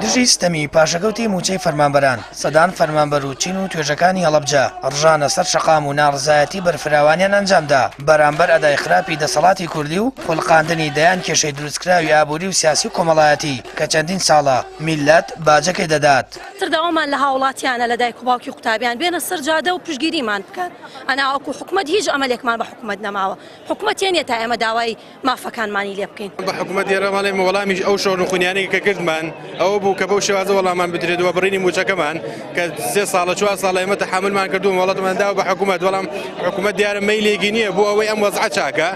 دژی ستەمی پاشەکەوتی مووچەی فەرمانبەران، سەدان فەرمانبەر و چین و توێژەکانی هەڵەبجە ڕژانە سەر شەقام و ناڕەزایەتی بەرفراوانیان ئەنجامدا بەرامبەر ئەدای خراپی دەسەڵاتی کوردی و خولقاندنی دەیان کێشەی دروستکراوی ئابووری و سیاسی و کۆمەڵایەتی کە چەندین ساڵە میللەت باجەکەی دەدات. تر داوامان لە هاوڵاتیانە لە دایک و باوکی قوتابیان بێنە سەر جادە و پشتگیریمان بکەن ئەنا وەکو حکومەت هیچ ئەمەلێکمان بە حکومەت نەماوە حکومەت تێ نیە تا ئێمە داوای مافەکانمانی لێ بکەین. بە حکومەت دیارە بەڵێ وەڵامیش ئەو شۆڕنخونیانەی کە کردمان ئەوە بوو کە بەو شێوازە وەڵامان بدرێت و بڕینی مووچەکەمان کە سێ ساڵە چوار ساڵە ئێمە تەحەمولمان کردووە مۆڵەتمان داوە بە حکومەت بەڵام حکومەت دیارە مەیلێکی نییە بۆ ئەوەی ئەم وەزعە چاکە.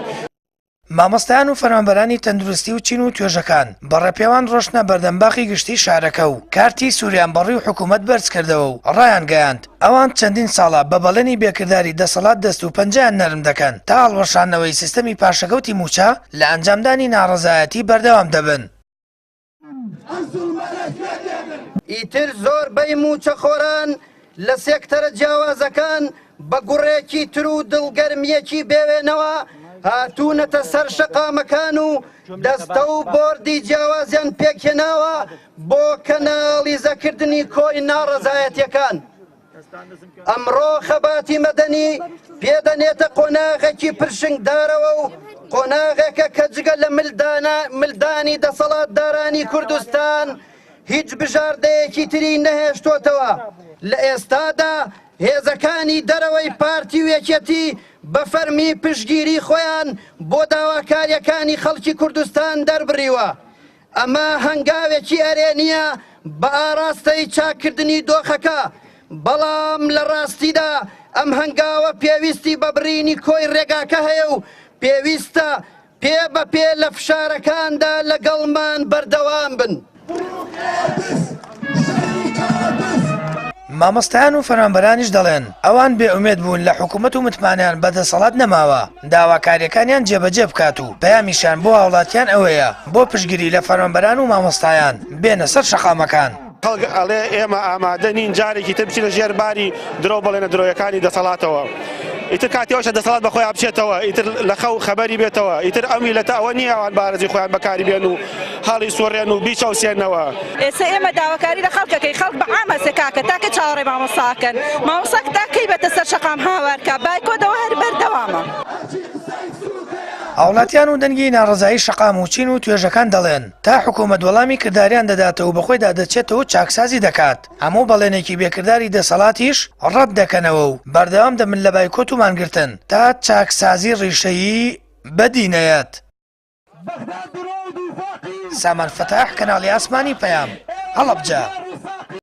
مامۆستایان و فەرمانبەرانی تەندروستی و چین و توێژەکان بە ڕێپێوان ڕۆشتنە بەردەم باخی گشتی شارەکە و کارتی سووریان بەڕووی حکوومەت بەرزکردەوە و ڕایانگەیاند، ئەوان چەندین ساڵە بە بەڵێنی بێکرداری دەسەڵات دەست و پەنجەیان نەرم دەکەن تا هەڵوەشاندنەوەی سیستەمی پاشەکەوتی مووچە لە ئەنجامدانی ناڕەزایەتی بەردەوام دەبن. ئیتر زۆربەی مووچەخۆران لە سێکتەرە جیاوازەکان بە گوڕێکی تر و دڵگەرمییەکی بێوێنەوە هاتوونەتە سەر شەقامەکان و دەستە و بۆردی جیاوازیان پێکهێناوە بۆ کەناڵیزەکردنی کۆی ناڕەزایەتیەکان. ئەمڕۆ خەباتی مەدەنی پێدەنێتە قۆناغێکی پرشنگدارەوە و قۆناغێکە کە جگە لە ملدانی دەسەڵاتدارانی کوردستان هیچ بژاردەیەکی تری نەهێشتۆتەوە. لە ئێستادا هێزەکانی دەرەوەی پارتی و یەکێتی بە فەرمی پشتگیری خۆیان بۆ داواکاریەکانی خەڵکی کوردستان دەربڕیوە. ئەمە هەنگاوێکی ئەرێنییە بە ئاراستەی چاککردنی دۆخەکە، بەڵام لە ڕاستیدا ئەم هەنگاوە پێویستی بە بڕینی کۆی ڕێگاکە هەیە و پێویستە پێ بە پێ لە فشارەکاندا لەگەڵمان بەردەوام بن. مامۆستایان و فەرمانبەرانیش دەڵێن، ئەوان بێ ئومێد بوون لە حکومەت و متمانەیان بە دەسەڵات نەماوە داواکارییەکانیان جێبەجێ بکات و پەیامیشیان بۆ هاوڵاتیان ئەوەیە بۆ پشتگیری لە فەرمانبەران و مامۆستایان بێنە سەر شەقامەکان. خەڵک ئەڵێ ئێمە ئامادە نین جارێکی تر بچینە ژێر باری درۆ و بەڵێنە درۆیەکانی دەسەڵاتەوە. ئیتر کاتی ئەوەشە دەسەڵات بە خۆیان بچێتەوە، ئیتر لە خەو خەبەری بێتەوە، ئیتر ئەم میللەتە ئەوە نییە ئەوان بە ئارەزووی خۆیان بەکاری بێن و هەڵی سوڕێن و بیچەوسێنەوە. ئێستا ئێمە داواکاری لە خەڵک ئەکەین، خەڵک بە عام هەستێ کاکە تا کەی چاوەڕێی مامۆستا ئەکەن، مامۆستا تا کەی بێتە سەر شەقام هاوار کا، بایکۆت ئەوە هەر بەردەوامە. هاوڵاتیان و دەنگی ناڕەزایی شەقام و چین و توێژەکان دەڵێن، تا حکومەت وەڵامی کرداریان دەداتەوە و بەخۆیدا دەچێتەوە و چاکسازی دەکات، هەموو بەڵێنێکی بێکرداری دەسەڵاتیش ڕەت دەکەنەوە و بەردەوام دەبن لە بایکۆت و مانگرتن تا چاکسازی ڕیشەیی بەدی نەیەت. سامان فەتاح، کەناڵی ئاسمانی پەیام، هەڵەبجە.